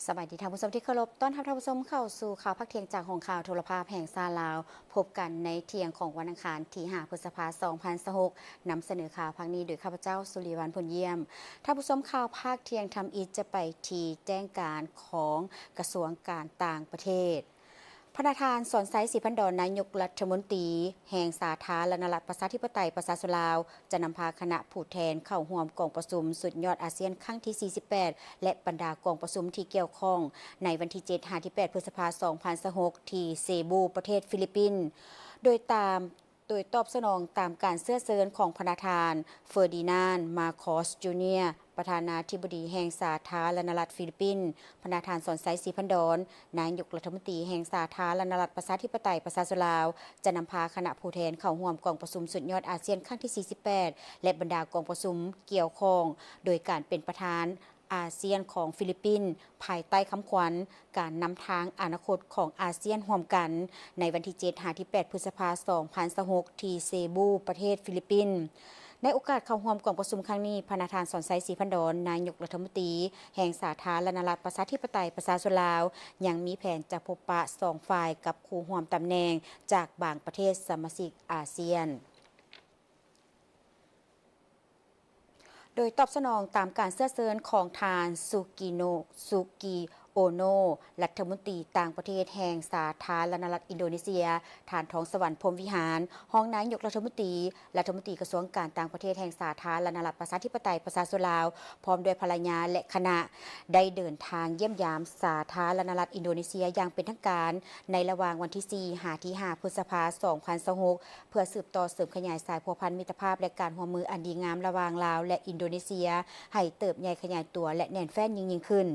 ສະບາຍດີທ່ານຜູ້ຊົມທີ່ເຄົາລົບ, ຕ້ອນຮັບທ່ານຜູ້ຊົມເຂົ້າສູ່ຂ່າວພາກທ່ຽງຈາກຫ້ອງຂ່າວໂທລະພາບແຫ່ງຊາດລາວ. ພົບກັນໃນທ່ຽງຂອງວັນອັງຄານທີຫ້າ ພຶດສະພາ ສອງພັນຊາວຫົກ, ນຳສະເໜີຂ່າວພາກນີ້ໂດຍຂ້າພະເຈົ້າ ສຸລິວັນ ພົນຢ້ຽມ. ທ່ານຜູ້ຊົມ, ຂ່າວພາກທ່ຽງທຳອິດຈະໄປທີ່ແຈ້ງການຂອງກະຊວງການຕ່າງປະເທດ. ພະນະທ່ານ ສອນໄຊ ສີພັນດອນ ນາຍົກລັດຖະມົນຕີແຫ່ງສາທາລະນະລັດ ປະຊາທິປະໄຕ ປະຊາຊົນລາວ ຈະນຳພາຄະນະຜູ້ແທນເຂົ້າຮ່ວມກອງປະຊຸມສຸດຍອດອາຊຽນຄັ້ງທີສີ່ສິບແປດ ແລະ ບັນດາກອງປະຊຸມທີ່ກ່ຽວຂ້ອງ ໃນວັນທີເຈັດຫາທີແປດ ພຶດສະພາ ສອງພັນຊາວຫົກ ທີ່ເຊບູ ປະເທດຟີລິບປິນ. ໂດຍຕາມ ໂດຍຕອບສະໜອງຕາມການເຊື້ອເຊີນຂອງພະນະທ່ານ ເຟີດີນານ ມາຄອສ ຈູເນຍ ປະທານາທິບໍດີແຫ່ງສາທາລະນະລັດຟີລິບປິນ, ພະນະທ່ານ ສອນໄຊ ສີພັນດອນ ນາຍົກລັດຖະມົນຕີແຫ່ງສາທາລະນະລັດ ປະຊາທິປະໄຕ ປະຊາຊົນລາວ ຈະນຳພາຄະນະຜູ້ແທນເຂົ້າຮ່ວມກອງປະຊຸມສຸດຍອດອາຊຽນຄັ້ງທີສີ່ສິບແປດ ແລະ ບັນດາກອງປະຊຸມກ່ຽວຂ້ອງ ໂດຍການເປັນປະທານອາຊຽນຂອງຟີລິບປິນ ພາຍໃຕ້ຄຳຂວັນ ການນຳທາງອະນາຄົດຂອງອາຊຽນຮ່ວມກັນ ໃນວັນທີເຈັດຫາທີແປດ ພຶດສະພາ ສອງພັນຊາວຫົກ ທີ່ເຊບູ ປະເທດຟີລິບປິນ. ໃນໂອກາດເຂົ້າຮ່ວມກອງປະຊຸມຄັ້ງນີ້, ພະນະທ່ານ ສອນໄຊ ສີພັນດອນ ນາຍົກລັດຖະມົນຕີແຫ່ງສາທາລະນະລັດ ປະຊາທິປະໄຕ ປະຊາຊົນລາວ ຍັງມີແຜນຈະພົບປະສອງຝ່າຍກັບຄູ່ຮ່ວມຕຳແໜ່ງຈາກບາງປະເທດສະມາຊິກອາຊຽນ. ໂດຍຕອບສະໜອງຕາມການເຊື້ອເຊີນຂອງທ່ານ ຊູກິໂນ ຊູກິໂອໂນ ລັດຖະມົນຕີຕ່າງປະເທດແຫ່ງສາທາລະນະລັດອິນໂດເນເຊຍ, ທ່ານ ທອງສະຫວັນ ພົມວິຫານ ຮອງນາຍົກລັດຖະມົນຕີ, ລັດຖະມົນຕີກະຊວງການຕ່າງປະເທດແຫ່ງສາທາລະນະລັດປະຊາທິປະໄຕປະຊາຊົນລາວ ພ້ອມດ້ວຍພັນລະຍາ ແລະ ຄະນະ ໄດ້ເດີນທາງຢ້ຽມຢາມສາທາລະນະລັດອິນໂດເນເຊຍຢ່າງເປັນທາງການ ໃນລະຫວ່າງວັນທີສີ່ຫາທີຫ້າ ພຶດສະພາ ສອງພັນຊາວຫົກ ເພື່ອສືບຕໍ່ເສີມຂະຫຍາຍສາຍພົວພັນມິດຕະພາບ ແລະ ການຮ່ວມມືອັນດີງາມລະຫວ່າງລາວ ແລະ ອິນໂດເນເຊຍ ໃຫ້ເຕີບໃຫຍ່ຂະຫຍາຍຕົວ ແລະ ແໜ້ນແຟ້ນຍິ່ງໆຂຶ້ນ.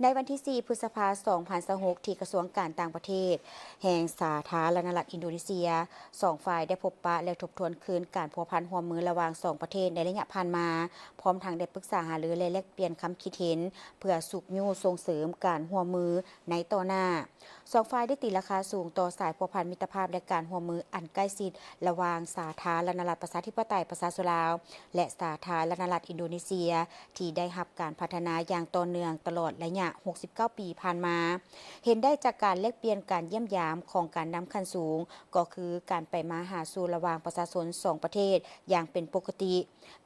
ໃນວັນທີສີ່ ພຶດສະພາ ສອງພັນຊາວຫົກ ທີ່ກະຊວງການຕ່າງປະເທດແຫ່ງສາທາລະນະລັດອິນໂດເນເຊຍ, ສອງຝ່າຍໄດ້ພົບປະ ແລະ ທົບທວນຄືນການພົວພັນຮ່ວມມືລະຫວ່າງສອງປະເທດໃນໄລຍະຜ່ານມາ, ພ້ອມທັງໄດ້ປຶກສາຫາລື ແລະ ແລກປ່ຽນຄຳຄິດເຫັນ ເພື່ອຊຸກຍູ້ສົ່ງເສີມການຮ່ວມມືໃນຕໍ່ໜ້າ. ສອງຝ່າຍໄດ້ຕີລາຄາສູງຕໍ່ສາຍພົວພັນມິດຕະພາບ ແລະ ການຮ່ວມມືອັນໃກ້ຊິດລະຫວ່າງສາທາລະນະລັດປະຊາທິປະໄຕປະຊາຊົນລາວ ແລະ ສາທາລະນະລັດອິນໂດເນເຊຍ ທີ່ໄດ້ຮັບການພັດທະນາຢ່າງຕໍ່ເນື່ອງຕະຫຼອດໄລຍະຫົກສິບເກົ້າປີຜ່ານມາ. ເຫັນໄດ້ຈາກການແລກປ່ຽນການຢ້ຽມຢາມຂອງການນຳຂັ້ນສູງ, ກໍຄືການໄປມາຫາສູ່ລະຫວ່າງປະຊາຊົນສອງປະເທດຢ່າງເປັນປົກກະຕິ.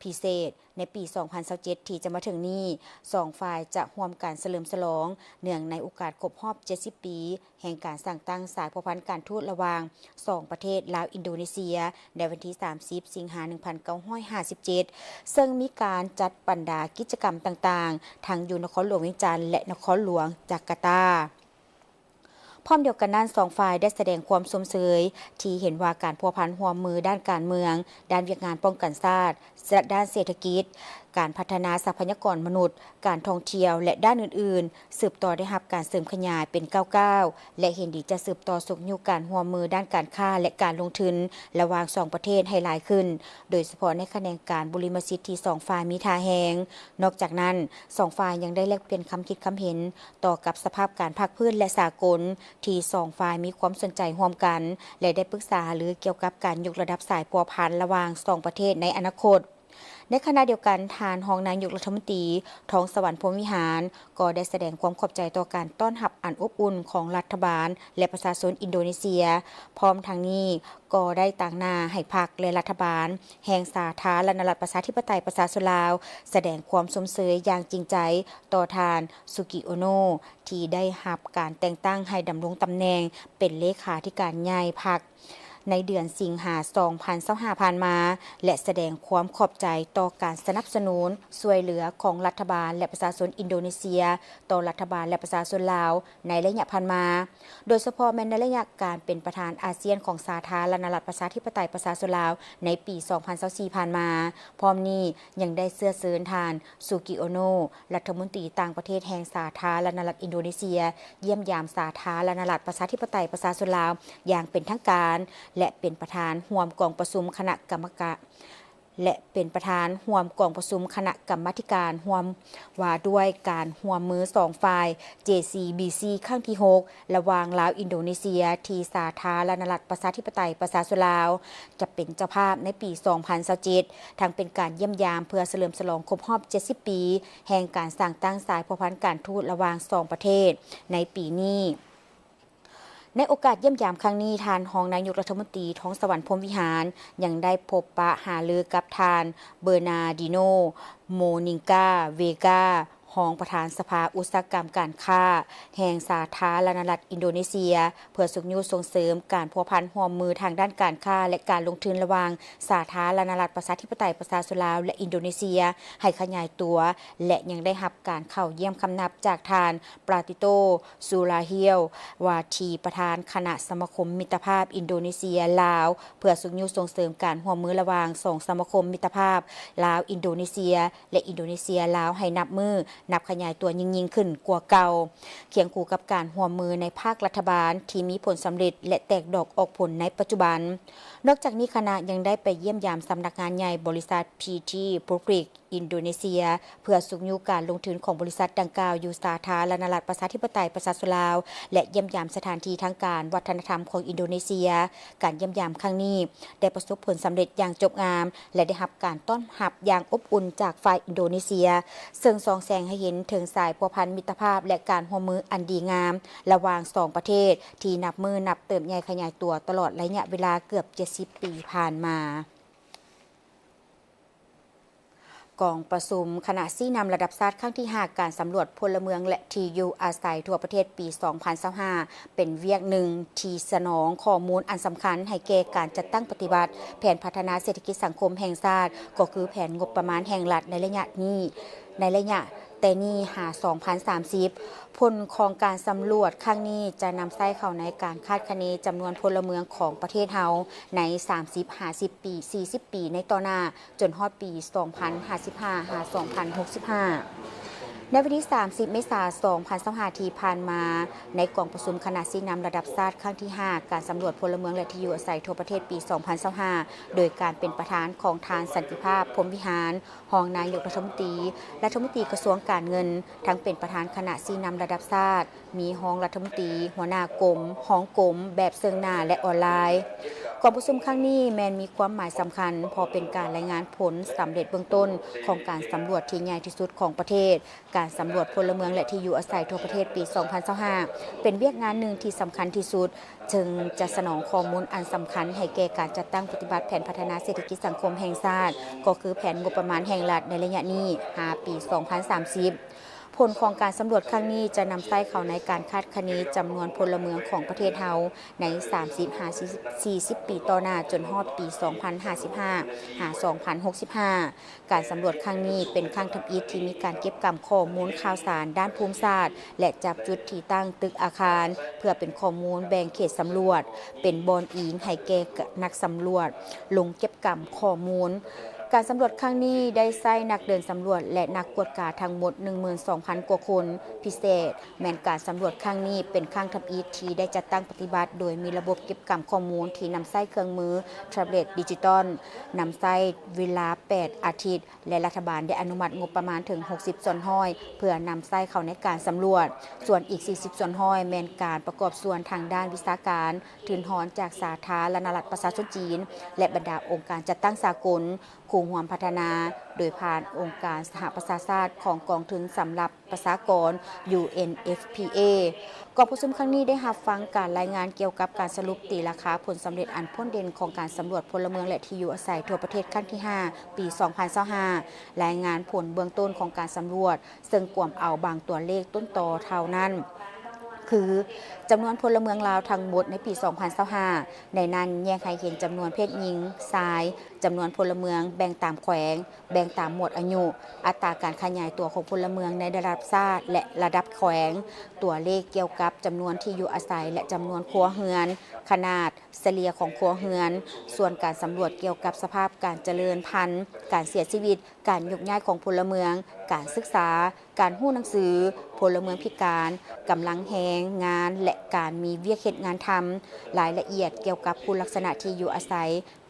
ພິເສດ, ໃນປີສອງພັນຊາວເຈັດ ທີ່ຈະມາເຖິງນີ້, ສອງຝ່າຍຈະຮ່ວມກັນສະເຫຼີມສະຫຼອງ ເນື່ອງໃນໂອກາດຄົບຮອບເຈັດສິບປີ ແຫ່ງການສ້າງຕັ້ງສາຍພົວພັນການທູດລະຫວ່າງສອງປະເທດ ລາວ-ອິນໂດເນເຊຍ ໃນວັນທີສາມສິບ ສິງຫາ ໜຶ່ງພັນເກົ້າຮ້ອຍຫ້າສິບເຈັດ ເຊິ່ງມີການຈັດບັນດາກິດຈະກຳຕ່າງໆ ທັງຢູ່ນະຄອນຫຼວງວຽງຈັນ ແລະ ນະຄອນຫຼວງຈາກາຕາ. ພ້ອມດຽວກັນນັ້ນ, ສອງຝ່າຍໄດ້ສະແດງຄວາມຊົມເຊີຍທີ່ເຫັນວ່າການພົວພັນຮ່ວມມືດ້ານການເມືອງ, ດ້ານວຽກງານປ້ອງກັນຊາດ, ດ້ານເສດຖະກິດ, ການພັດທະນາຊັບພະຍາກອນມະນຸດ, ການທ່ອງທ່ຽວ ແລະ ດ້ານອື່ນໆ ສືບຕໍ່ໄດ້ຮັບການເສີມຂະຫຍາຍເປັນກ້າວໆ ແລະ ເຫັນດີຈະສືບຕໍ່ຊຸກຍູ້ການຮ່ວມມືດ້ານການຄ້າ ແລະ ການລົງທຶນລະຫວ່າງສອງປະເທດໃຫ້ຫຼາຍຂຶ້ນ, ໂດຍສະເພາະໃນຂະແໜງການບຸລິມະສິດທີ່ສອງຝ່າຍມີທ່າແຮງ. ນອກຈາກນັ້ນ, ສອງຝ່າຍຍັງໄດ້ແລກປ່ຽນຄຳຄິດຄຳເຫັນ ຕໍ່ກັບສະພາບການພາກພື້ນ ແລະ ສາກົນ ທີ່ສອງຝ່າຍມີຄວາມສົນໃຈຮ່ວມກັນ ແລະ ໄດ້ປຶກສາຫາລືກ່ຽວກັບການຍົກລະດັບສາຍພົວພັນລະຫວ່າງສອງປະເທດໃນອະນາຄົດ. ໃນຂະນະດຽວກັນ, ທ່ານຮອງນາຍົກລັດຖະມົນຕີ ທອງສະຫວັນ ພົມວິຫານ ກໍໄດ້ສະແດງຄວາມຂອບໃຈຕໍ່ການຕ້ອນຮັບອັນອົບອຸ່ນຂອງລັດຖະບານ ແລະ ປະຊາຊົນອິນໂດເນເຊຍ. ພ້ອມທັງນີ້, ກໍໄດ້ຕາງໜ້າໃຫ້ພັກ ແລະ ລັດຖະບານແຫ່ງສາທາລະນະລັດປະຊາທິປະໄຕປະຊາຊົນລາວ ສະແດງຄວາມຊົມເຊີຍຢ່າງຈິງໃຈຕໍ່ທ່ານ ຊູກິໂອໂນ ທີ່ໄດ້ຮັບການແຕ່ງຕັ້ງໃຫ້ດຳລົງຕຳແໜ່ງເປັນເລຂາທິການໃຫຍ່ພັກໃນເດືອນສິງຫາ ສອງພັນຊາວຫ້າ ຜ່ານມາ ແລະ ສະແດງຄວາມຂອບໃຈຕໍ່ການສະໜັບສະໜູນຊ່ວຍເຫຼືອຂອງລັດຖະບານ ແລະ ປະຊາຊົນອິນໂດເນເຊຍ ຕໍ່ລັດຖະບານ ແລະ ປະຊາຊົນລາວໃນໄລຍະຜ່ານມາ. ໂດຍສະເພາະແມ່ນໃນໄລຍະການເປັນປະທານອາຊຽນຂອງສາທາລະນະລັດປະຊາທິປະໄຕປະຊາຊົນລາວໃນປີສອງພັນຊາວສີ່ ຜ່ານມາ. ພ້ອມນີ້ຍັງໄດ້ເຊື້ອເຊີນທ່ານ ຊູກິໂອໂນ ລັດຖະມົນຕີຕ່າງປະເທດແຫ່ງສາທາລະນະລັດອິນໂດເນເຊຍ ຢ້ຽມຢາມສາທາລະນະລັດປະຊາທິປະໄຕປະຊາຊົນລາວຢ່າງເປັນທາງການ ແລະ ເປັນປະທານຮ່ວມກອງປະຊຸມຄະນະກຳມະການ ແລະ ເປັນປະທານຮ່ວມກອງປະຊຸມຄະນະກຳມາທິການຮ່ວມວ່າດ້ວຍການຮ່ວມມືສອງຝ່າຍ ເຈຊີບີຊີ ຄັ້ງທີຫົກ ລະຫວ່າງລາວ-ອິນໂດເນເຊຍ ທີ່ສາທາລະນະລັດປະຊາທິປະໄຕປະຊາຊົນລາວ ຈະເປັນເຈົ້າພາບໃນປີສອງພັນຊາວເຈັດ ທັງເປັນການຢ້ຽມຢາມເພື່ອສະເຫຼີມສະຫຼອງຄົບຮອບເຈັດສິບປີ ແຫ່ງການສ້າງຕັ້ງສາຍພົວພັນການທູດລະຫວ່າງສອງປະເທດໃນປີນີ້. ໃນໂອກາດຢ້ຽມຢາມຄັ້ງນີ້, ທ່ານຮອງນາຍົກລັດຖະມົນຕີ ທອງສະຫວັນ ພົມວິຫານ ຍັງໄດ້ພົບປະຫາລືກັບທ່ານ ເບີນາດີໂນ ໂມນິງກາ ເວກາ ຮອງປະທານສະພາອຸດສາຫະກຳການຄ້າແຫ່ງສາທາລະນະລັດອິນໂດເນເຊຍ ເພື່ອຊຸກຍູ້ສົ່ງເສີມການພົວພັນຮ່ວມມືທາງດ້ານການຄ້າ ແລະ ການລົງທຶນລະຫວ່າງສາທາລະນະລັດປະຊາທິປະໄຕປະຊາຊົນລາວ ແລະ ອິນໂດເນເຊຍ ໃຫ້ຂະຫຍາຍຕົວ ແລະ ຍັງໄດ້ຮັບການເຂົ້າຢ້ຽມຄຳນັບຈາກທ່ານ ປຣາຕິໂຕ ຊູລາຮຽວ ວ່າທີ່ປະທານຄະນະສະມາຄົມມິດຕະພາບອິນໂດເນເຊຍ-ລາວ ເພື່ອຊຸກຍູ້ສົ່ງເສີມການຮ່ວມມືລະຫວ່າງສອງສະມາຄົມມິດຕະພາບລາວ-ອິນໂດເນເຊຍ ແລະ ອິນໂດເນເຊຍ-ລາວ ໃຫ້ນັບມື້ນັບຂະຫຍາຍຕົວຍິ່ງໆຂຶ້ນກວ່າເກົ່າ, ຄຽງຄູ່ກັບການຮ່ວມມືໃນພາກລັດຖະບານທີ່ມີຜົນສຳເລັດ ແລະ ແຕກດອກອອກຜົນໃນປັດຈຸບັນ. ນອກຈາກນີ້, ຄະນະຍັງໄດ້ໄປຢ້ຽມຢາມສຳນັກງານໃຫຍ່ບໍລິສັດ ພີທີ Public ອິນໂດເນເຊຍ ເພື່ອຊຸກຍູ້ການລົງທຶນຂອງບໍລິສັດດັ່ງກ່າວຢູ່ສາທາລະນະລັດປະຊາທິປະໄຕປະຊາຊົນລາວ ແລະ ຢ້ຽມຢາມສະຖານທີ່ທາງການວັດທະນະທຳຂອງອິນໂດເນເຊຍ. ການຢ້ຽມຢາມຄັ້ງນີ້ໄດ້ປະສົບຜົນສຳເລັດຢ່າງຈົບງາມ ແລະ ໄດ້ຮັບການຕ້ອນຮັບຢ່າງອົບອຸ່ນຈາກຝ່າຍອິນໂດເນເຊຍ, ເຊິ່ງສ່ອງແສງໃຫ້ເຫັນເຖິງສາຍພົວພັນມິດຕະພາບ ແລະ ການຮ່ວມມືອັນດີງາມລະຫວ່າງສອງປະເທດ ທີ່ນັບມື້ນັບເຕີບໃຫຍ່ຂະຫຍາຍຕົວຕະຫຼອດໄລຍະເວລາເກືອບເຈັດສິບປີຜ່ານມາ. ກອງປະຊຸມຄະນະຊີ້ນຳລະດັບຊາດຄັ້ງທີຫ້າ ການສຳຫຼວດພົນລະເມືອງ ແລະ ທີ່ຢູ່ອາໄສທົ່ວປະເທດປີສອງພັນຊາວຫ້າ ເປັນວຽກໜຶ່ງທີ່ສະໜອງຂໍ້ມູນອັນສຳຄັນໃຫ້ແກ່ການຈັດຕັ້ງປະຕິບັດແຜນພັດທະນາເສດຖະກິດສັງຄົມແຫ່ງຊາດ, ກໍຄືແຜນງົບປະມານແຫ່ງລັດໃນໄລຍະນີ້, ໃນໄລຍະແຕ່ນີ້ຫາສອງພັນສາມສິບ. ຜົນຂອງການສຳຫຼວດຄັ້ງນີ້ຈະນຳໃຊ້ເຂົ້າໃນການຄາດຄະເນຈຳນວນພົນລະເມືອງຂອງປະເທດເຮົາໃນສາມສິບຫາສີ່ສິບປີ, ສີ່ສິບປີໃນຕໍ່ໜ້າ, ຈົນຮອດປີສອງພັນຫ້າສິບຫ້າຫາສອງພັນຫົກສິບຫ້າ. ໃນວັນທີສາມສິບ ເມສາ ສອງພັນຊາວຫ້າ ທີ່ຜ່ານມາ, ໃນກອງປະຊຸມຄະນະຊີ້ນຳລະດັບຊາດຄັ້ງທີຫ້າ ການສຳຫຼວດພົນລະເມືອງ ແລະ ທີ່ຢູ່ອາໄສທົ່ວປະເທດປີສອງພັນຊາວຫ້າ ໂດຍການເປັນປະທານຂອງທ່ານ ສັນຕິພາບ ພົມວິຫານ ຮອງນາຍົກລັດຖະມົນຕີ, ລັດຖະມົນຕີກະຊວງການເງິນ, ທັງເປັນປະທານຄະນະຊີ້ນຳລະດັບຊາດ, ມີຮອງລັດຖະມົນຕີ, ຫົວໜ້າກົມ, ຮອງກົມ, ແບບເຊິ່ງໜ້າ ແລະ ອອນລາຍ. ກອງປະຊຸມຄັ້ງນີ້ແມ່ນມີຄວາມໝາຍສຳຄັນ ເພາະເປັນການລາຍງານຜົນສຳເລັດເບື້ອງຕົ້ນຂອງການສຳຫຼວດທີ່ໃຫຍ່ທີ່ສຸດຂອງປະເທດ, ການສຳຫຼວດພົນລະເມືອງ ແລະ ທີ່ຢູ່ອາໄສທົ່ວປະເທດປີສອງພັນຊາວຫ້າ ເປັນວຽກງານໜຶ່ງທີ່ສຳຄັນທີ່ສຸດ, ເຊິ່ງຈະສະໜອງຂໍ້ມູນອັນສຳຄັນໃຫ້ແກ່ການຈັດຕັ້ງປະຕິບັດແຜນພັດທະນາເສດຖະກິດສັງຄົມແຫ່ງຊາດ, ກໍຄືແຜນງົບປະມານແຫ່ງລັດໃນໄລຍະນີ້ຫາປີສອງພັນສາມສິບ. ຜົນຂອງການສຳຫຼວດຄັ້ງນີ້ຈະນຳໃຊ້ເຂົ້າໃນການຄາດຄະເນຈຳນວນພົນລະເມືອງຂອງປະເທດເຮົາໃນສາມສິບຫາສີ່ສິບປີຕໍ່ໜ້າ ຈົນຮອດປີສອງພັນຫ້າສິບຫ້າຫາສອງພັນຫົກສິບຫ້າ. ການສຳຫຼວດຄັ້ງນີ້ເປັນຄັ້ງທຳອິດທີ່ມີການເກັບກຳຂໍ້ມູນຂ່າວສານດ້ານພູມສາດ ແລະ ຈັບຈຸດທີ່ຕັ້ງຕຶກອາຄານ ເພື່ອເປັນຂໍ້ມູນແບ່ງເຂດສຳຫຼວດ, ເປັນບ່ອນອີງໃຫ້ແກ່ນັກສຳຫຼວດລົງເກັບກຳຂໍ້ມູນ. ການສຳຫຼວດຄັ້ງນີ້ໄດ້ໃຊ້ນັກເດີນສຳຫຼວດ ແລະ ນັກກວດກາທັງໝົດໜຶ່ງໝື່ນສອງພັນກວ່າຄົນ. ພິເສດແມ່ນການສຳຫຼວດຄັ້ງນີ້ເປັນຄັ້ງທຳອິດທີ່ໄດ້ຈັດຕັ້ງປະຕິບັດໂດຍມີລະບົບເກັບກຳຂໍ້ມູນທີ່ນຳໃຊ້ເຄື່ອງມືແທັບເລັດດິຈິຕອນ, ນຳໃຊ້ເວລາແປດອາທິດ ແລະ ລັດຖະບານໄດ້ອະນຸມັດງົບປະມານເຖິງຫົກສິບສ່ວນຮ້ອຍ ເພື່ອນຳໃຊ້ເຂົ້າໃນການສຳຫຼວດ. ສ່ວນອີກສີ່ສິບສ່ວນຮ້ອຍແມ່ນການປະກອບສ່ວນທາງດ້ານວິຊາການ, ທຶນຮອນຈາກສາທາລະນະລັດປະຊາຊົນຈີນ ແລະ ບັນດາອົງການຈັດຕັ້ງສາກົນ, ຄູ່ຮ່ວມພັດທະນາ ໂດຍຜ່ານອົງການສະຫະປະຊາຊາດຂອງກອງທຶນສຳລັບປະຊາກອນ ຢູເອັນເອັຟພີເອ. ກອງປະຊຸມຄັ້ງນີ້ໄດ້ຮັບຟັງການລາຍງານກ່ຽວກັບການສະຫຼຸບຕີລາຄາຜົນສຳເລັດອັນພົ້ນເດັ່ນຂອງການສຳຫຼວດພົນລະເມືອງ ແລະ ທີ່ຢູ່ອາໄສທົ່ວປະເທດຄັ້ງທີຫ້າ ປີສອງພັນຊາວຫ້າ, ລາຍງານຜົນເບື້ອງຕົ້ນຂອງການສຳຫຼວດ ເຊິ່ງກວມເອົາບາງຕົວເລກຕົ້ນຕໍເທົ່ານັ້ນ ຄື ຈຳນວນພົນລະເມືອງລາວທັງໝົດໃນປີສອງພັນຊາວຫ້າ, ໃນນັ້ນແຍກໃຫ້ເຫັນຈຳນວນເພດຍິງ, ຊາຍ, ຈຳນວນພົນລະເມືອງແບ່ງຕາມແຂວງ, ແບ່ງຕາມໝວດອາຍຸ, ອັດຕາການຂະຫຍາຍຕົວຂອງພົນລະເມືອງໃນລະດັບຊາດ ແລະ ລະດັບແຂວງ, ຕົວເລກກ່ຽວກັບຈຳນວນທີ່ຢູ່ອາໄສ ແລະ ຈຳນວນຄົວເຮືອນ, ຂະໜາດສະເລ່ຍຂອງຄົວເຮືອນ, ສ່ວນການສຳຫຼວດກ່ຽວກັບສະພາບການຈະເລີນພັນ, ການເສຍຊີວິດ, ການໂຍກຍ້າຍຂອງພົນລະເມືອງ, ການສຶກສາ, ການຮູ້ໜັງສື, ພົນລະເມືອງພິການ, ກຳລັງແຮງງານ ແລະ ການມີວຽກເຮັດງານທຳ. ລາຍລະອຽດກ່ຽວກັບຄຸນລັກສະນະທີ່ຢູ່ອາໄສ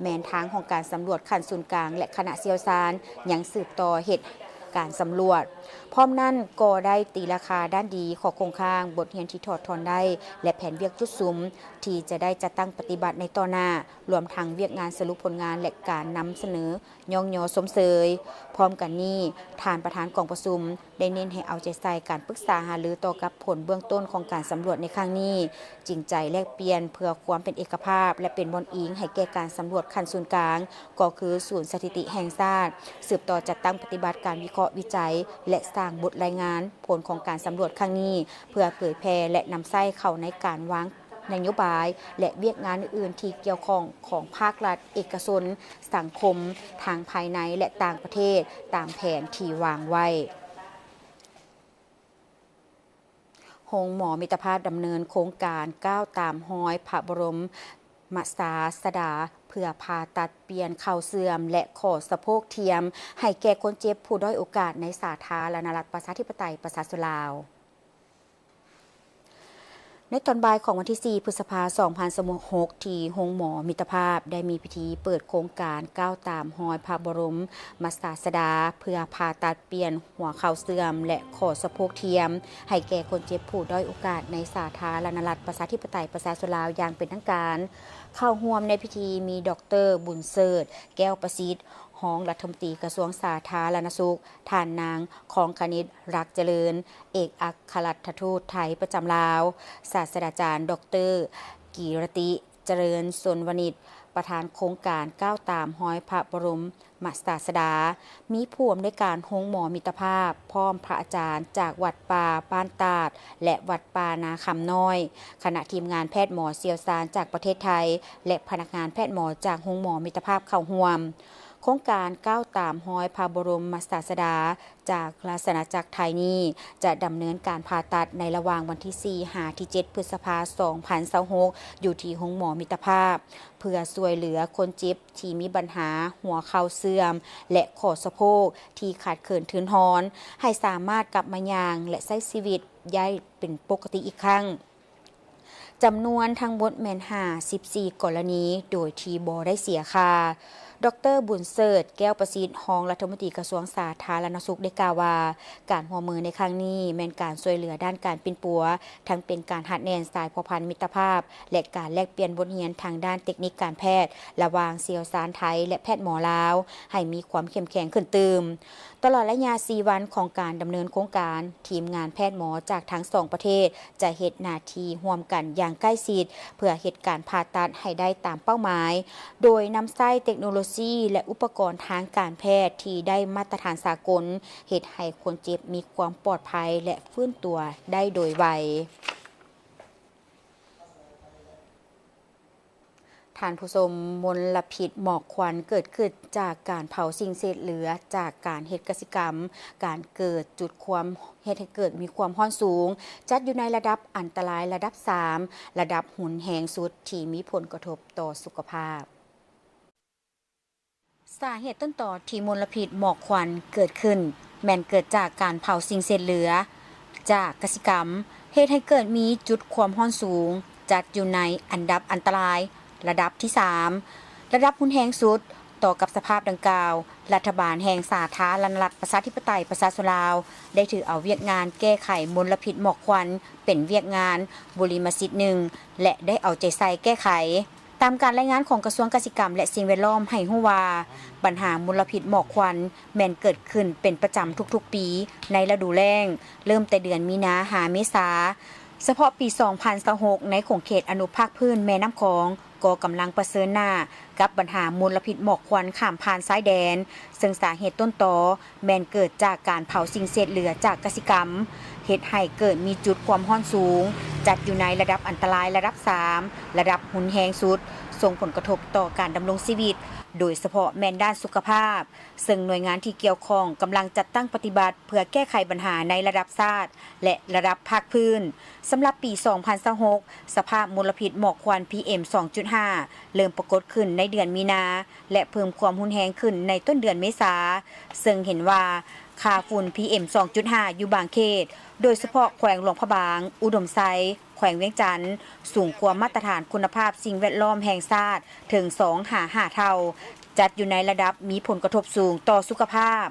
ແມ່ນທາງຫ້ອງການສຳຫຼວດຂັ້ນສູນກາງ ແລະ ຄະນະຊ່ຽວຊານຍັງສືບຕໍ່ເຮັດການສຳຫຼວດ. ພ້ອມນັ້ນກໍໄດ້ຕີລາຄາດ້ານດີ, ຂໍ້ຄົງຄ້າງ, ບົດຮຽນທີ່ຖອດຖອນໄດ້ ແລະ ແຜນວຽກຈຸດສຸມທີ່ຈະໄດ້ຈັດຕັ້ງປະຕິບັດໃນຕໍ່ໜ້າ, ລວມທັງວຽກງານສະຫຼຸບຜົນງານ ແລະ ການນຳສະເໜີ ຍ້ອງຍໍຊົມເຊີຍ. ພ້ອມກັນນີ້, ທ່ານປະທານກອງປະຊຸມໄດ້ເນັ້ນໃຫ້ເອົາໃຈໃສ່ການປຶກສາຫາລືຕໍ່ກັບຜົນເບື້ອງຕົ້ນຂອງການສຳຫຼວດໃນຄັ້ງນີ້, ຈິງໃຈແລກປ່ຽນເພື່ອຄວາມເປັນເອກະພາບ ແລະ ເປັນບ່ອນອີງໃຫ້ແກ່ການສຳຫຼວດຂັ້ນສູນກາງ, ກໍຄືສູນສະຖິຕິແຫ່ງຊາດ, ສືບຕໍ່ຈັດຕັ້ງປະຕິບັດການວິເຄາະວິໄຈ ແລະ ສ້າງບົດລາຍງານຜົນຂອງການສຳຫຼວດຄັ້ງນີ້ ເພື່ອເຜີຍແຜ່ ແລະ ນຳໃຊ້ເຂົ້າໃນການວາງ ນະໂຍບາຍ ແລະ ວຽກງານອື່ນໆທີ່ກ່ຽວຂ້ອງຂອງພາກລັດ, ເອກະຊົນ, ສັງຄົມ ທັງພາຍໃນ ແລະ ຕ່າງປະເທດ ຕາມແຜນທີ່ວາງໄວ້. ໂຮງໝໍມິດຕະພາບດຳເນີນໂຄງການກ້າວຕາມຮອຍພະບໍລົມມະສາສະດາ ເພື່ອຜ່າຕັດປ່ຽນເຂົ່າເສື່ອມ ແລະ ຂໍ້ສະໂພກທຽມ ໃຫ້ແກ່ຄົນເຈັບຜູ້ດ້ອຍໂອກາດໃນສາທາລະນະລັດປະຊາທິປະໄຕປະຊາຊົນລາວ. ໃນຕອນບ່າຍຂອງວັນທີສີ່ ພຶດສະພາ ສອງພັນຊາວຫົກ ທີ່ໂຮງໝໍມິດຕະພາບ ໄດ້ມີພິທີເປີດໂຄງການກ້າວຕາມຮອຍພະບໍລົມມະສາສະດາ ເພື່ອຜ່າຕັດປ່ຽນຫົວເຂົ່າເສື່ອມ ແລະ ຂໍ້ສະໂພກທຽມ ໃຫ້ແກ່ຄົນເຈັບຜູ້ດ້ອຍໂອກາດໃນສາທາລະນະລັດປະຊາທິປະໄຕປະຊາຊົນລາວຢ່າງເປັນທາງການ. ເຂົ້າຮ່ວມໃນພິທີມີ ດອກເຕີ ບຸນເສີດ ແກ້ວປະສິດ ຮອງລັດຖະມົນຕີກະຊວງສາທາລະນະສຸກ, ທ່ານນາງ ຄອງຄະນິດ ລັກຈະເລີນ ເອກອັກຄະລັດຖະທູດໄທປະຈຳລາວ, ສາດສະດາຈານ ດອກເຕີ ກີລະຕິ ຈະເລີນຊົນວະນິດ ປະທານໂຄງການກ້າວຕາມຮອຍພະບໍລົມມະສາສະດາ, ມີຜູ້ອຳນວຍການໂຮງໝໍມິດຕະພາບ ພ້ອມພະອາຈານຈາກວັດປ່າບ້ານຕາດ ແລະ ວັດປ່ານາຄຳນ້ອຍ, ຄະນະທີມງານແພດໝໍຊ່ຽວຊານຈາກປະເທດໄທ ແລະ ພະນັກງານແພດໝໍຈາກໂຮງໝໍມິດຕະພາບເຂົ້າຮ່ວມ. ໂຄງການກ້າວຕາມຮອຍພະບໍລົມມະສາສະດາ ຈາກລາຊະອານາຈັກໄທນີ້ ຈະດຳເນີນການຜ່າຕັດໃນລະຫວ່າງວັນທີສີ່ ຫາ ທີເຈັດ ພຶດສະພາ ສອງພັນຊາວຫົກ ຢູ່ທີ່ໂຮງໝໍມິດຕະພາບ ເພື່ອຊ່ວຍເຫຼືອຄົນເຈັບທີ່ມີບັນຫາຫົວເຂົ່າເສື່ອມ ແລະ ຂໍ້ສະໂພກທີ່ຂາດເຂີນທຶນຮອນ ໃຫ້ສາມາດກັບມາຍ່າງ ແລະ ໃຊ້ຊີວິດໄດ້ເປັນປົກກະຕິອີກຄັ້ງ. ຈຳນວນທັງໝົດແມ່ນຫ້າສິບສີ່ກໍລະນີ ໂດຍທີ່ບໍ່ໄດ້ເສຍຄ່າ. ດອກເຕີ ບຸນເສີດ ແກ້ວປະສິດ ຮອງລັດຖະມົນຕີກະຊວງສາທາລະນະສຸກ ໄດ້ກ່າວວ່າ ການຮ່ວມມືໃນຄັ້ງນີ້ແມ່ນການຊ່ວຍເຫຼືອດ້ານການປິ່ນປົວ, ທັງເປັນການຮັດແໜ້ນສາຍພົວພັນມິດຕະພາບ ແລະ ການແລກປ່ຽນບົດຮຽນທາງດ້ານເຕັກນິກການແພດ ລະຫວ່າງຊ່ຽວຊານໄທ ແລະ ແພດໝໍລາວ ໃຫ້ມີຄວາມເຂັ້ມແຂງຂຶ້ນຕື່ມ. ຕະຫຼອດໄລຍະສີ່ວັນຂອງການດຳເນີນໂຄງການ, ທີມງານແພດໝໍຈາກທັງສອງປະເທດ ຈະເຮັດໜ້າທີ່ຮ່ວມກັນຢ່າງໃກ້ຊິດ ເພື່ອເຮັດການຜ່າຕັດໃຫ້ໄດ້ຕາມເປົ້າໝາຍ, ໂດຍນຳໃຊ້ເຕັກໂນໂລຊີ ແລະ ອຸປະກອນທາງການແພດທີ່ໄດ້ມາດຕະຖານສາກົນ, ເຮັດໃຫ້ຄົນເຈັບມີຄວາມປອດໄພ ແລະ ຟື້ນຕົວໄດ້ໂດຍໄວ. ທ່ານຜູ້ຊົມ, ມົນລະພິດໝອກຄວັນເກີດຂຶ້ນຈາກການເຜົາສິ່ງເສດເຫຼືອຈາກການເຮັດກະສິກຳ, ການເກີດຈຸດຄວາມ, ເຮັດໃຫ້ເກີດມີຄວາມຮ້ອນສູງ, ຈັດຢູ່ໃນລະດັບອັນຕະລາຍລະດັບສາມ, ລະດັບຮຸນແຮງສຸດທີ່ມີຜົນກະທົບຕໍ່ສຸຂະພາບ. ສາເຫດຕົ້ນຕໍທີ່ມົນລະພິດໝອກຄວັນເກີດຂຶ້ນ ແມ່ນເກີດຈາກການເຜົາສິ່ງເສດເຫຼືອຈາກກະສິກຳ, ເຮັດໃຫ້ເກີດມີຈຸດຄວາມຮ້ອນສູງ, ຈັດຢູ່ໃນອັນດັບອັນຕະລາຍລະດັບທີສາມ, ລະດັບຮຸນແຮງສຸດ. ຕໍ່ກັບສະພາບດັ່ງກ່າວ, ລັດຖະບານແຫ່ງສາທາລະນະລັດປະຊາທິປະໄຕປະຊາຊົນລາວ ໄດ້ຖືເອົາວຽກງານແກ້ໄຂມົນລະພິດໝອກຄວັນເປັນວຽກງານບຸລິມະສິດໜຶ່ງ ແລະ ໄດ້ເອົາໃຈໃສ່ແກ້ໄຂ. ຕາມການລາຍງານຂອງກະຊວງກະສິກຳ ແລະ ສິ່ງແວດລ້ອມໃຫ້ຮູ້ວ່າ, ບັນຫາມົນລະພິດໝອກຄວັນແມ່ນເກີດຂຶ້ນເປັນປະຈຳທຸກໆປີໃນລະດູແລ້ງ, ເລີ່ມແຕ່ເດືອນມີນາຫາເມສາ. ສະເພາະປີສອງພັນຊາວຫົກ ໃນຂົງເຂດອະນຸພາກພື້ນແມ່ນ້ຳຂອງ ກໍກຳລັງປະເຊີນໜ້າກັບບັນຫາມົນລະພິດໝອກຄວັນຂ້າມຜ່ານຊາຍແດນ, ເຊິ່ງສາເຫດຕົ້ນຕໍ ແມ່ນເກີດຈາກການເຜົາສິ່ງເສດເຫຼືອຈາກກະສິກຳ, ເຮັດໃຫ້ເກີດມີຈຸດຄວາມຮ້ອນສູງ, ຈັດຢູ່ໃນລະດັບອັນຕະລາຍລະດັບສາມ, ລະດັບຮຸນແຮງສຸດ, ສົ່ງຜົນກະທົບຕໍ່ການດຳລົງຊີວິດ, ໂດຍສະເພາະແມ່ນດ້ານສຸຂະພາບ, ເຊິ່ງໜ່ວຍງານທີ່ກ່ຽວຂ້ອງກຳລັງຈັດຕັ້ງປະຕິບັດເພື່ອແກ້ໄຂບັນຫາໃນລະດັບຊາດ ແລະ ລະດັບພາກພື້ນ. ສຳລັບປີສອງພັນຊາວຫົກ ສະພາບມົນລະພິດໝອກຄວັນ ພີເອັມ ສອງຈຸດຫ້າ ເລີ່ມປາກົດຂຶ້ນໃນເດືອນມີນາ ແລະ ເພີ່ມຄວາມຮຸນແຮງຂຶ້ນໃນຕົ້ນເດືອນເມສາ, ເຊິ່ງເຫັນວ່າ ຄ່າຝຸ່ນ ພີເອັມ ສອງຈຸດຫ້າ ຢູ່ບາງເຂດ, ໂດຍສະເພາະແຂວງຫຼວງພະບາງ, ອຸດົມໄຊ, ແຂວງວຽງຈັນ ສູງກວ່າມາດຕະຖານຄຸນນະພາບສິ່ງແວດລ້ອມແຫ່ງຊາດເຖິງສອງຫາຫ້າເທົ່າ, ຈັດຢູ່ໃນລະດັບມີຜົນກະທົບສູງຕໍ່ສຸຂະພາບ.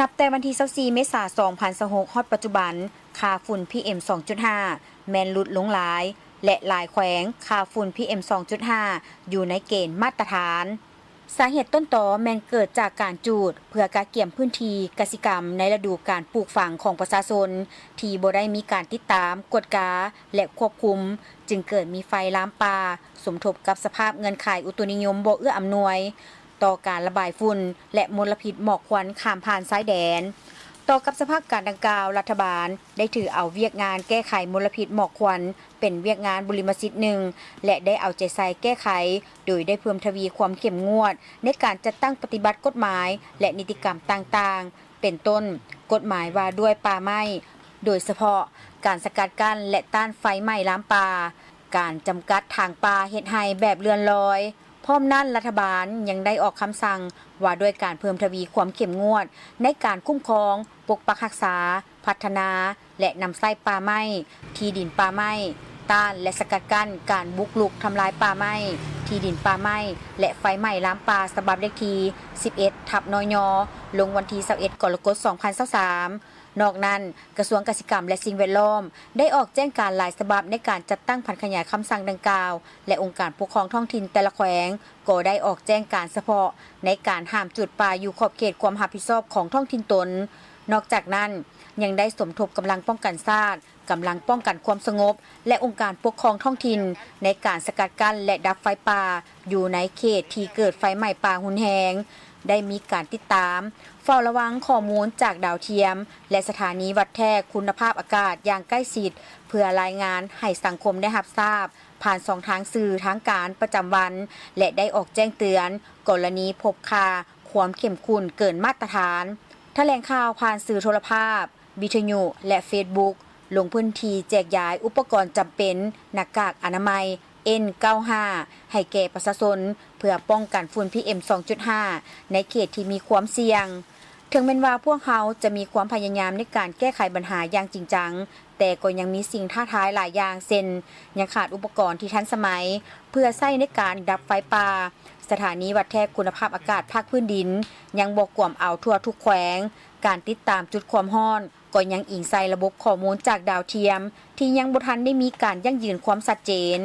ນັບແຕ່ວັນທີຊາວສີ່ ເມສາ ສອງພັນຊາວຫົກ ຮອດປັດຈຸບັນ, ຄ່າຝຸ່ນ ພີເອັມ ສອງຈຸດຫ້າ ແມ່ນຫຼຸດລົງຫຼາຍ ແລະ ຫຼາຍແຂວງ ຄ່າຝຸ່ນ ພີເອັມ ສອງຈຸດຫ້າ ຢູ່ໃນເກນມາດຕະຖານ. ສາເຫດຕົ້ນຕໍແມ່ນເກີດຈາກການຈູດເພື່ອກະກຽມພື້ນທີ່ກະສິກຳໃນລະດູການປູກຝັງຂອງປະຊາຊົນ ທີ່ບໍ່ໄດ້ມີການຕິດຕາມ, ກວດກາ ແລະ ຄວບຄຸມ, ຈຶ່ງເກີດມີໄຟລາມປ່າ, ສົມທົບກັບສະພາບເງື່ອນໄຂອຸຕຸນິຍົມບໍ່ເອື້ອອຳນວຍຕໍ່ການລະບາຍຝຸ່ນ ແລະ ມົນລະພິດໝອກຄວັນຂ້າມຜ່ານຊາຍແດນ. ຕໍ່ກັບສະພາບການດັ່ງກ່າວ, ລັດຖະບານໄດ້ຖືເອົາວຽກງານແກ້ໄຂມົນລະພິດໝອກຄວັນ ເປັນວຽກງານບຸລິມະສິດໜຶ່ງ ແລະ ໄດ້ເອົາໃຈໃສ່ແກ້ໄຂ ໂດຍໄດ້ເພີ່ມທະວີຄວາມເຂັ້ມງວດໃນການຈັດຕັ້ງປະຕິບັດກົດໝາຍ ແລະ ນິຕິກຳຕ່າງໆ ເປັນຕົ້ນ ກົດໝາຍວ່າດ້ວຍປ່າໄມ້, ໂດຍສະເພາະການສະກັດກັ້ນ ແລະ ຕ້ານໄຟໄໝ້ລາມປ່າ, ການຈຳກັດຖາງປ່າເຮັດໄຮ່ແບບເລື່ອນລອຍ. ພ້ອມນັ້ນ, ລັດຖະບານຍັງໄດ້ອອກຄຳສັ່ງວ່າດ້ວຍການເພີ່ມທະວີຄວາມເຂັ້ມງວດໃນການຄຸ້ມຄອງ, ປົກປັກຮັກສາ, ພັດທະນາ ແລະ ນຳໃຊ້ປ່າໄມ້, ທີ່ດິນປ່າໄມ້, ຕ້ານ ແລະ ສະກັດກັ້ນການບຸກລຸກທຳລາຍປ່າໄມ້, ທີ່ດິນປ່າໄມ້ ແລະ ໄຟໄໝ້ລາມປ່າ ສະບັບເລກທີສິບເອັດ ທັບ ນຍ ລົງວັນທີຊາວເອັດ ກໍລະກົດ ສອງພັນຊາວສາມ. ນອກນັ້ນ, ກະຊວງກະສິກຳ ແລະ ສິ່ງແວດລ້ອມ ໄດ້ອອກແຈ້ງການຫຼາຍສະບັບໃນການຈັດຕັ້ງຜັນຂະຫຍາຍຄຳສັ່ງດັ່ງກ່າວ ແລະ ອົງການປົກຄອງທ້ອງຖິ່ນແຕ່ລະແຂວງ ກໍໄດ້ອອກແຈ້ງການສະເພາະໃນການຫ້າມຈູດປ່າຢູ່ຂອບເຂດຄວາມຮັບຜິດຊອບຂອງທ້ອງຖິ່ນຕົນ. ນອກຈາກນັ້ນ, ຍັງໄດ້ສົມທົບກຳລັງປ້ອງກັນຊາດ, ກຳລັງປ້ອງກັນຄວາມສະຫງົບ ແລະ ອົງການປົກຄອງທ້ອງຖິ່ນ ໃນການສະກັດກັ້ນ ແລະ ດັບໄຟປ່າຢູ່ໃນເຂດທີ່ເກີດໄຟໄໝ້ປ່າຮຸນແຮງ. ໄດ້ມີການຕິດຕາມ, ເຝົ້າລະວັງຂໍ້ມູນຈາກດາວທຽມ ແລະ ສະຖານີວັດແທກຄຸນນະພາບອາກາດຢ່າງໃກ້ຊິດ ເພື່ອລາຍງານໃຫ້ສັງຄົມໄດ້ຮັບຊາບ ຜ່ານຊ່ອງທາງສື່ທາງການປະຈຳວັນ ແລະ ໄດ້ອອກແຈ້ງເຕືອນກໍລະນີພົບຄ່າຄວາມເຂັ້ມຂຸ້ນເກີນມາດຕະຖານ. ຖະແຫຼງຂ່າວຜ່ານສື່ໂທລະພາບ, ວິທະຍຸ ແລະ ເຟສບຸກ ລົງພື້ນທີ່ແຈກຢາຍອຸປະກອນຈຳເປັນ, ໜ້າກາກອະນາໄມ ເອັນ ເກົ້າຫ້າ ໃຫ້ແກ່ປະຊາຊົນ ເພື່ອປ້ອງກັນຝຸ່ນ ພີເອັມ ສອງຈຸດຫ້າ ໃນເຂດທີ່ມີຄວາມສ່ຽງ. ເຖິງແມ່ນວ່າພວກເຮົາຈະມີຄວາມພະຍາຍາມໃນການແກ້ໄຂບັນຫາຢ່າງຈິງຈັງ, ແຕ່ກໍຍັງມີສິ່ງທ້າທາຍຫຼາຍຢ່າງ ເຊັ່ນ ຍັງຂາດອຸປະກອນທີ່ທັນສະໄໝເພື່ອໃຊ້ໃນການດັບໄຟປ່າ. ສະຖານີວັດແທກຄຸນນະພາບອາກາດພາກພື້ນດິນຍັງບໍ່ກວມເອົາທົ່ວທຸກແຂວງ. ການຕິດຕາມຈຸດຄວາມຮ້ອນກໍຍັງອີງໃສ່ລະບົບຂໍ້ມູນຈາກດາວທຽມ ທີ່ຍັງບໍ່ທັນໄດ້ມີການຢັ້ງຢືນຄວາມຊັດເຈນ.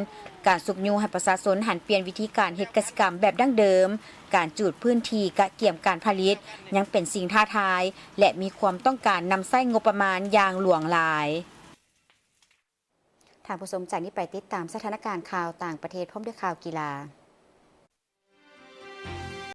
ການຊຸກຍູ້ໃຫ້ປະຊາຊົນຫັນປ່ຽນວິທີການເຮັດກະສິກຳແບບດັ້ງເດີມ, ການຈູດພື້ນທີ່ກະກຽມການຜະລິດ ຍັງເປັນສິ່ງທ້າທາຍ ແລະ ມີຄວາມຕ້ອງການນຳໃຊ້ງົບປະມານຢ່າງຫຼວງຫຼາຍ. ທ່ານຜູ້ຊົມ, ຈາກນີ້ໄປຕິດຕາມສະຖານະການຂ່າວຕ່າງປະເທດພ້ອມດ້ວຍຂ່າວກິລາ.